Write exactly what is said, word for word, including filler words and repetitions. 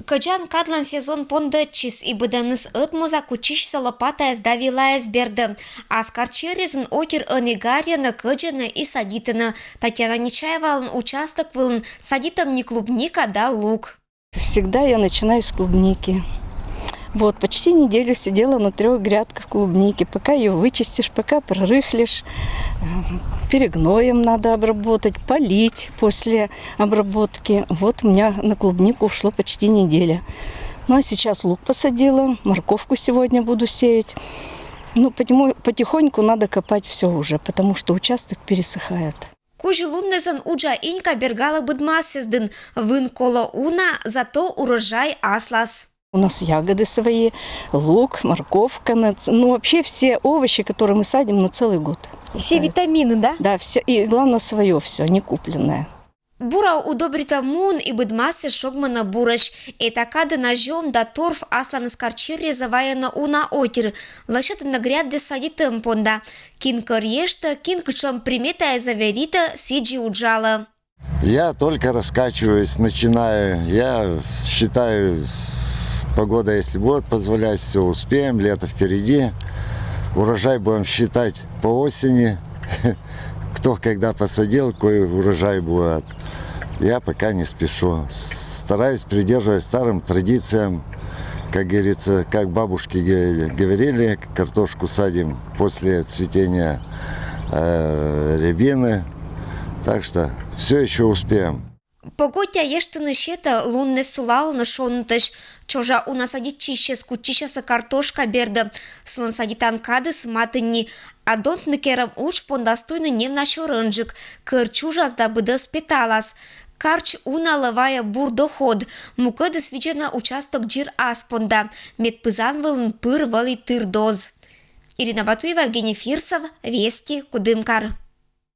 Кӧдзан кадлӧн сезон пондӧдчис, и быдӧныс ӧтмоза кутчысисӧ лопатаяс да вилаяс бердӧ. Ас карчерезын отир ӧні гарйӧны, кӧдзӧны и садитӧны. Татьяна Нечаевалӧн участок вылын садитӧм ни клубника да лук. Всегда я начинаю с клубники. Вот, почти неделю сидела на трёх грядках клубники. Пока её вычистишь, пока прорыхлишь, э, перегноем надо обработать, полить после обработки. Вот у меня на клубнику ушло почти неделя. Ну а сейчас лук посадила, морковку сегодня буду сеять. Ну, потихоньку надо копать всё уже, потому что участок пересыхает. Кузь луннас уджа инька бергалӧ быдмасӧдзын. Вын колӧ уна, зато урожай аслас. У нас ягоды свои, лук, морковка, ну, вообще все овощи, которые мы садим на целый год. Все витамины, да? Да, все, и главное, свое все, не купленное. Бура удобритӧм муын и быдмасӧ шогмӧны бурӧсь. Этакадын азьӧм да торф асланыс карчерезӧ вайӧны уна отир. Лӧсьӧдӧны гряддас садитӧм понда. Кин кӧр ештӧ, кин кутшӧм приметаяс веритӧ, сідзи уджалӧ. Я только раскачиваюсь, начинаю. Я считаю, погода, если будет позволять, все успеем, лето впереди. Урожай будем считать по осени. Кто когда посадил, какой урожай будет. Я пока не спешу. Стараюсь придерживаться старым традициям. Как говорится, как бабушки говорили, картошку садим после цветения э, рябины. Так что все еще успеем. Погода ештыны сетӧ, луннас сулалӧны шонтысь. Чожа уна садитчысьяс кутчысясӧ картошка бердӧ. Сылӧн садитан кадыс матын ни. А донтны керӧм удж пондас туйны невнасё рӧнджык. Кӧр чужас да быдӧс петалас. Карч уналӧ вайӧ бур доход. Мукӧдыс видзӧны участок дзир ас понда. Мед пызан вылын пыр вӧлі тыр доз. Ирина Батуева, Евгений Фирсов, Вести, Кудымкар.